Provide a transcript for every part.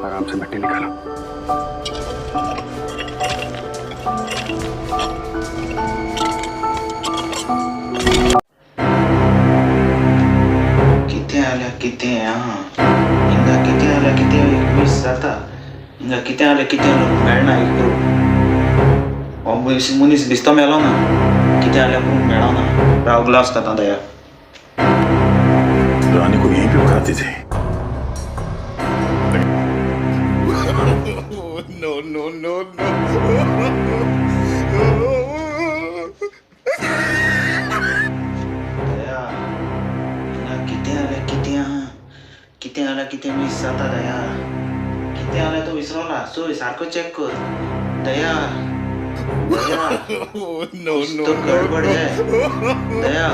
आराम से मिट्टी निकालो। कितें जाल्यार कितें आहा हिंगा, कितें जाल्यार कितें 21 जाता हिंगा, कितें जाल्यार कितें मेळना एक प्रूफ। हो मनीस बेश्तो मेलो ना, कितें जाल्यार प्रूफ मेळना। राव ग्लास खाता दया। रानी को यहीं पे उठाते थे। No, no, no, no. दया, हिंगा कितें जाल्यार कितें आहा, कितें जाल्यार कितें मीस जाता दया। कितें जाल्यार तो विसरोला, चोय सारको चॅक कर दया। दया, No, तो गडबड है दया।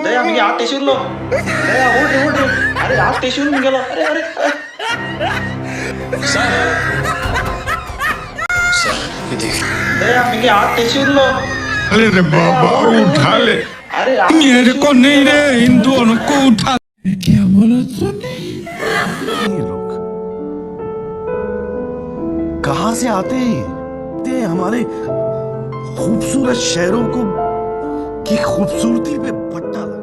दया, मुगे हात टेशिल्लो दया, उठ रे, उठ रे। अरे हात टेशिल्लो मुगेलो। अरे अरे सर सर, ये देख। दया, मुगे हात टेशिल्लो। अरे रे बाबा, उठा ले। अरे हात मेरे को नहीं रे, इन दोनों को उठा। क्या बोला तूने? ये लोग कहां से आते हैं? ते हमारे खूबसूरत शहरों को की खूबसूरती पे बट्टा लगा।